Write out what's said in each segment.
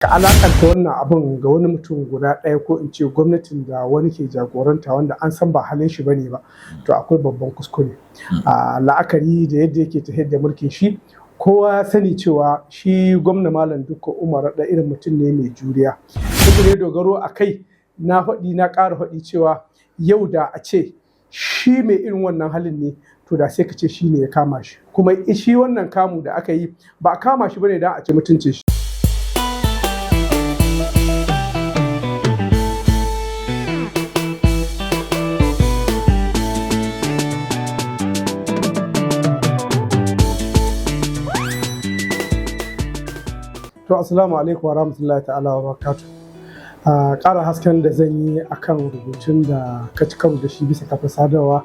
Ka alakanta wannan abun ga wani mutum guda ɗaya, ko in ce gwamnatin da wani ke jagoranta wanda an san ba halin shi bane ba, to akwai babban kuskure. A la'akari da yadda yake tafiyar da mulkin shi, kowa ya sani cewa shi gwamna Malam Dikko Umar da irin mutum ne mai juriya. Duk da dogaro a kai, na faɗi na ƙara faɗi cewa yau da a ce shi mai irin wannan halin ne, to da sai ka ce shi ne ya kama shi. Kuma shi wannan kamu da aka yi, ba a kama shi bane don a ci mutuncin shi. To, assalamu alaikum wa rahmatullahi ta'ala wa barakatuh. Ƙara hasken da zan yi akan rubutun da ka ci karo da shi bisa kafar sadarwa,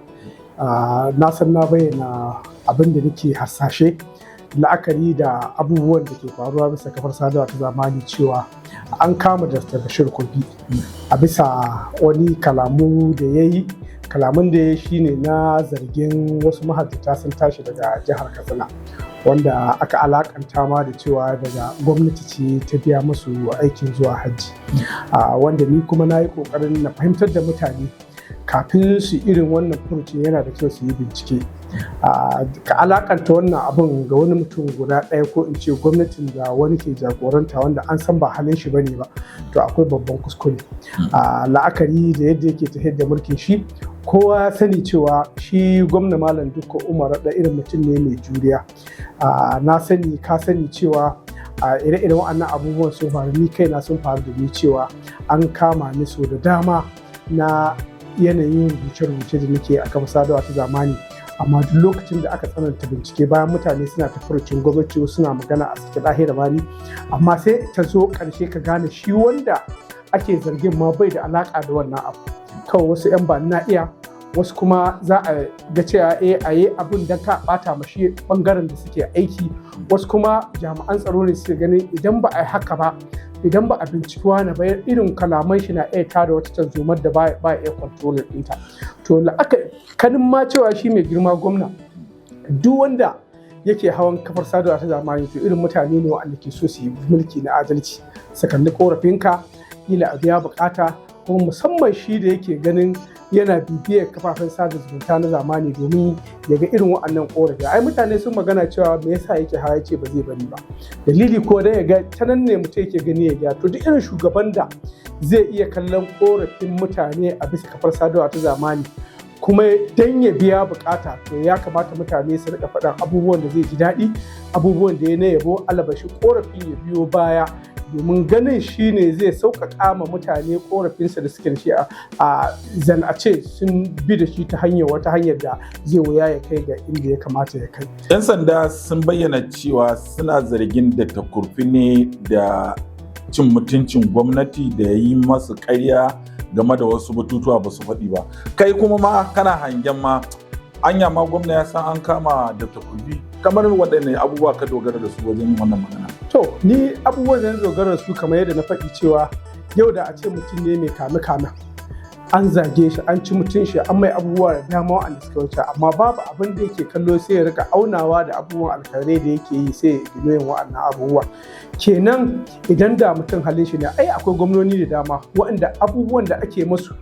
na san na bayyana abin da nake hasashe la'akari da abubuwan da ke faruwa bisa kafar sadarwa ta zamani, cewa an kama Dr. Bashir Kurfi a bisa wani kalamu da ya yi. Kalamun da ya yi shine na zargin wasu mahajjata sun tashi daga jihar Katsina, wanda aka alakanta ma da cewa daga gwamnati ce ta biya musu aikin zuwa hajji, wanda ni kuma na yi kokarin na fahimtar da mutane kafin su irin wannan furucin yana da kyau su yi bincike. Ka alakanta wannan abun ga wani mutum guda ɗaya, ko in ce gwamnatin da wani ke jagoranta wanda an san ba halin shi bane ba, to akwai babban kuskure. A la'akari da yadda yake tafiyar da mulkin shi, kowa ya sani cewa shi gwamna Malam Dikko Umar da irin mutum ne mai juriya. Na sani, ka sani cewa a ire-iren waɗannan abubuwan sun faru, ni kaina sun faru da ni, cewa an kama ni so da dama na yanayin rubuce-rubuce da nake a kafa sadarwa ta zamani. Amma duk lokacin da aka tsananta bincike, bayan mutane suna ta furucin gwamnati, suna magana a sake ɗahira bani, amma sai ta zo ƙarshe ka gane shi wanda ake zargin ma bai da alaƙa da wannan abu. Kawai wasu 'yan ba na iya, wasu kuma za a ga cewa a yi abun don ka bata mashi bangaren da suke aiki, wasu kuma jami'an tsaro ne suke ganin idan ba a yi haka ba, idan ba a binciki wani ba, irin kalaman shi na iya tada wata tarzomar da ba iya control ɗinta. To, la'aka kanin ma cewa shi mai girma gwamna, duk wanda yake hawan kafar sadarwa ta zamani, to irin mutane ne waɗanda ke so su yi mulki na adalci, su kalli korafinka, kila a biya bukata. Kuma musamman shi da yake ganin yana bibiyar kafafen sada zumunta na zamani domin ya ga irin waɗannan korafi. Ai mutane sun magana cewa me yasa yake hawa, ce ba zai bari ba, dalili ko dan ya ga ta nan ne mutum yake gani ya ga. To, duk irin shugaban da zai iya kallon korafin mutane a bisa kafar sadarwa ta zamani kuma dan ya biya bukata, to ya kamata mutane su rika faɗan abubuwan da zai ji daɗi, abubuwan da ya na yabo, alabashi korafin ya biyo baya, domin ganin shi ne zai sauƙaƙa ma mutane ƙorafinsa da suke da shi a zan a ce sun bi da shi ta hanyar wata hanyar da zai wuya ya kai ga inda ya kamata ya kai. 'Yan sanda sun bayyana cewa suna zargin da Kurfi ne da cin mutuncin gwamnati da yi masu ƙarya game da wasu batutuwa ba su faɗi ba. Kai kuma ma kana hangen ma anya ma gwamna ya san an kama Dr. Kurfi? Kamar waɗanne abubuwa ka dogara da su wajen yin wannan magana? To, ni abubuwan da na dogara da su, kamar yadda na faɗi cewa yau da a ce mutum ne mai kame kame, an zage shi, an ci mutun shi, an mai abubuwa da dama waɗanda suka wuce, amma babu abin da yake kallo sai ya rika aunawa da abubuwan alkhairai da yake yi, sai ya yin wa'annan abubuwa. Kenan idan da mutum halin shi ne, ai akwai gwamnoni da dama waɗanda abubuwan da ake musu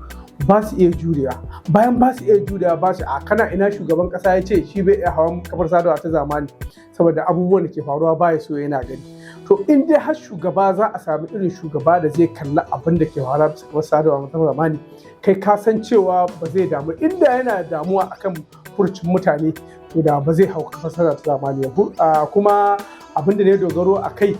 ba su iya jurewa. Bayan ba su iya jurewa, ba su a kana ina shugaban kasa ya ce shi bai iya hawan kafar sadarwa ta zamani saboda abubuwan da ke faruwa ba ya so yana gani. To, in dai har shugaba za a sami irin shugaba da zai kalli abin da ke faruwa bisa kafar sadarwa ta zamani, kai ka san cewa ba zai damu. Inda yana damuwa akan furcin mutane, to da ba zai hau kafar sadarwa ta zamani ba. Kuma abin da ne dogaro a kai,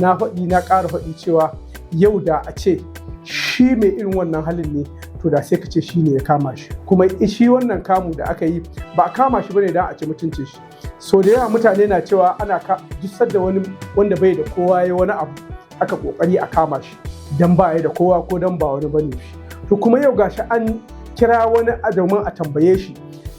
na faɗi na ƙara faɗi cewa yau da a ce shi mai irin wannan halin ne, to da sai ka ce shi ne ya kama shi. Kuma shi wannan kamu da aka yi, ba a kama shi bane don a ci mutuncin shi. So da yawa mutane na cewa ana ka duk sadda wani wanda bai da kowa ya wani abu, aka kokari a kama shi dan ba ya da kowa ko dan ba wani bane shi. To, kuma yau gashi an kira wani domin a tambaye shi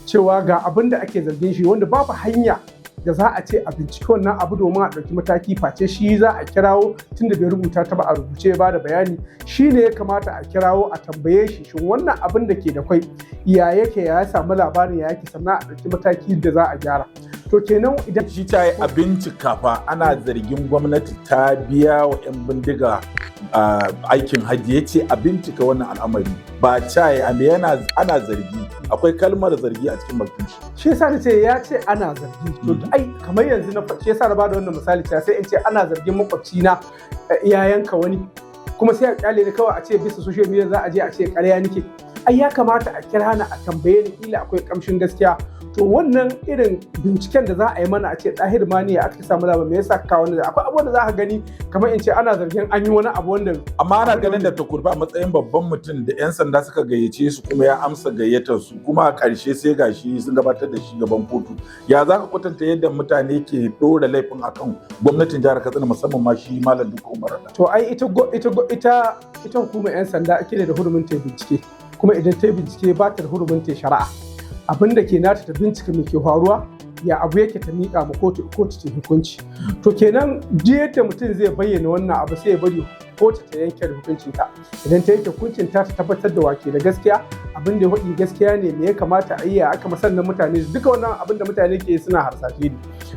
cewa ga abin da ake zargin shi, wanda babu hanya da za a ce a binciki wannan abu domin a ɗauki mataki face shi za a kirawo, tunda bai rubuta ta ba a rubuce ba da bayani. Shi ne ya kamata a kirawo a tambaye shi, shin wannan abin da ke da kwai ya yake, ya samu labarin, ya yake, sannan a ɗauki mataki da za a gyara. To kenan idan Shi ta yi a bincika fa, ana zargin gwamnati ta biya wa 'yan bindiga aikin hajji. Ya ce a bincika wannan al'amari, ba caye a yana ana zargi, akwai kalmar zargi a cikin bakin shi. Shi yasa na ce ya ce ana zargi. To ai kamar yanzu na shi yasa na bada wannan misali cewa sai in ce ana zargin makwabci na ya yanka wani, kuma sai a kyale ni kawai a ce bisa social media za a je a ce ƙarya nake. Ai ya kamata a kira ni a tambaye ni, kila akwai kamshin gaskiya. To wannan irin binciken da za a yi mana, a ce Ɗahir Mani ya aka samu labar, me yasa ka kawo wannan? Akwai abubuwan da za ka gani kamar in ce ana zargin an yi wani abu wanda Amma ana ganin da Kurfi a matsayin babban mutum da 'yan sanda suka gayyace su, kuma ya amsa gayyatar su, kuma a ƙarshe sai gashi sun gabatar da shi gaban kotu. Ya za ka kwatanta yadda mutane ke ɗora laifin akan gwamnatin jihar Katsina, musamman ma shi Malam Dikko Umar Radda? To ai ita go- ita go- ita ita hukumar 'yan sanda ake da hurumin ta bincike, kuma idan ta bincike ba ta da hurumin ta shari'a. Abin da ke nata, ta bincika me ke faruwa, ya abu yake, ta miƙa ma kotu, kotu ta hukunci. To kenan duk yadda mutum zai bayyana wannan abu, sai ya bari kotu ta yanke da hukuncin ta. Idan ta yanke hukuncin ta, ta tabbatar da wake da gaskiya, abin da ya faɗi gaskiya ne, me ya kamata a yi, ya aka sannan mutane duka wannan abin da mutane ke suna harsashe ne.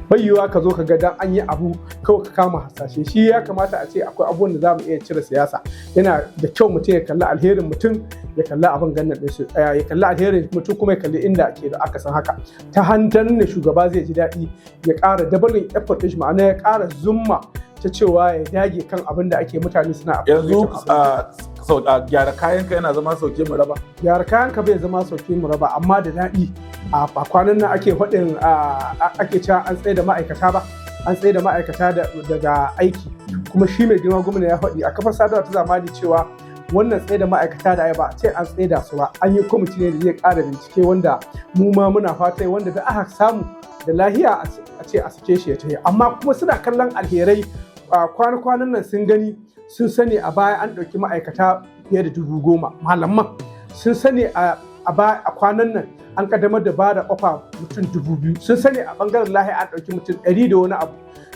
Bai yiwuwa ka zo ka ga dan an yi abu kawai ka kama harsashe. Shi ya kamata a ce akwai abubuwan da za mu iya cire siyasa. Yana da kyau mutum ya kalli alherin mutum, ya kalli abin gannan ɗin su, ya kalli alherin mutum, kuma ya kalli inda ake da aka san haka. Ta hantar ne shugaba zai ji daɗi, ya ƙara doubling effort ɗin shi, ma'ana ya ƙara zumma ta cewa ya dage kan abin da ake mutane suna Yanzu appreciating abin. Gyara kayanka yana zama sauke mu raba. Gyara kayan ka bai zama sauke mu raba, amma da daɗi. A kwanan nan ake faɗin ake cewa an tsaye da ma'aikata ba, an tsaye da ma'aikata daga aiki, kuma shi mai girma gwamna ya faɗi a kafar sadarwa ta zamani cewa wannan tsaye da ma'aikata da ai ba a ce an tsaye da su ba, an yi kwamiti ne da zai ƙara bincike, wanda mu ma muna fata wanda da aka samu da lahiya a ce a sake shi ya tafi. Amma kuma suna kallon alherai a kwana-kwanan nan, sun gani, sun sani a baya an ɗauki ma'aikata fiye da 10,000 malaman, sun sani a kwanan nan an kaddamar da bada ofa mutum 2,000, sun sani a bangaren lahiya an ɗauki mutum 100 da wani abu.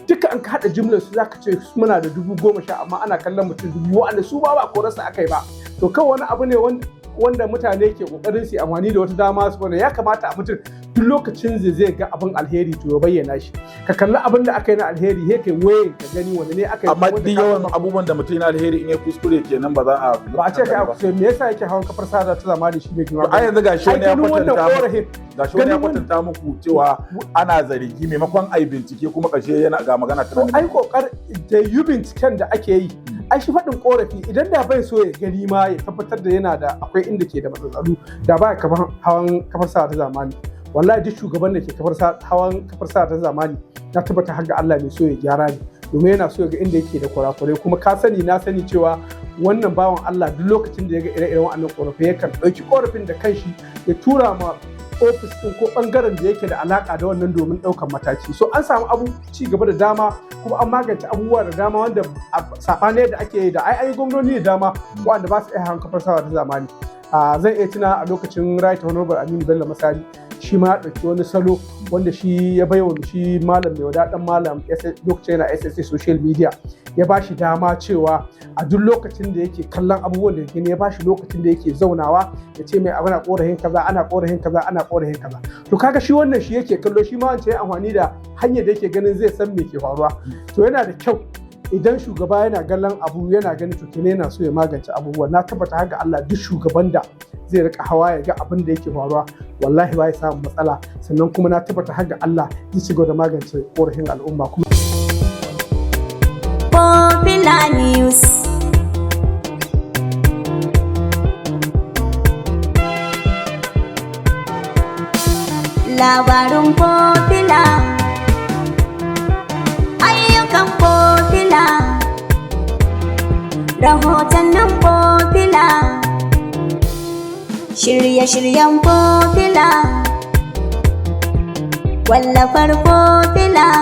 Duka an haɗa jimlar su zaka ce muna da 10,000, amma ana kallon mutum 2,000 wa'anda su ba korarsa aka yi ba. To kawai wani abu ne wanda mutane ke kokarin su yi amfani da wata dama su wanda ya kamata a mutum duk lokacin da zai ga abin alheri to ya bayyana shi. Ka kalli abin da aka yi na alheri, he kai waye ka gani wanda ne aka yi. Amma wanda duk ka yawan san abubuwan da mutum yana alheri, in ya kuskure kenan ba za a ba a ce kai a me yasa yake hawan kafar sada ta zamani shi ne To, ai yanzu gashi wani ya ganin wannan kwatanta muku korafin gashi wani ya ganin kwatanta muku cewa ana zargi, maimakon ai bincike kuma ƙarshe yana ga magana To tana ai kokar da yi binciken da ake yi, ai shi faɗin korafi, idan da bai so ya gani ma ya tabbatar da yana da akwai inda ke da matsalolu, da ba kamar hawan kafar sa ta zamani. Wallahi duk shugaban da ke hawan kafar sa ta zamani, na tabbata har ga Allah mai so ya gyara ne, domin yana so ya ga inda yake da kurakurai. Kuma ka sani, na sani cewa wannan bawan Allah duk lokacin da ya ga ire-iren wannan korafai, yakan ɗauki korafin da kanshi ya tura ma ofis ɗin ko ɓangaren da yake da alaka da wannan domin ɗaukan mataki. So an samu abu ci gaba da dama, kuma an magance abubuwa da dama wanda saɓanin yadda ake yi da ai an yi gwamnoni da dama waɗanda ba su iya hawan kafar sawa ta zamani. Zan iya tuna a lokacin Right Honorable Aminu Bello Masari, shi ma ya ɗauki wani salo wanda shi ya baiwa shi Malam Mai Wada Dan Malam, lokacin yana SSA social media, ya ba shi dama cewa a duk lokacin da yake kallon abubuwan da ya gani, ya ba shi lokacin da yake zaunawa ya ce mai ana korafin kaza, ana korafin kaza, ana korafin kaza. To kaga shi wannan shi yake kallo, shi ma wancan ya amfani da hanyar da yake ganin zai san me ke faruwa. To yana da kyau idan shugaba yana kallon abu, yana ganin, to kenan yana so ya magance abubuwa. Na tabbata haka Allah duk shugaban da zai rika hawa ya ga abin da yake faruwa, wallahi ba ya samun matsala. Sannan kuma na tabbata haka Allah zai ci gaba da magance korafin al'umma kuma Popular News. Labarun Popular. Ayyukan Popular. Rahotannin Popular. Shirye-shiryen Popular. Wallafar Popular.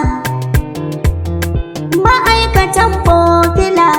Ma'aikatan Popular.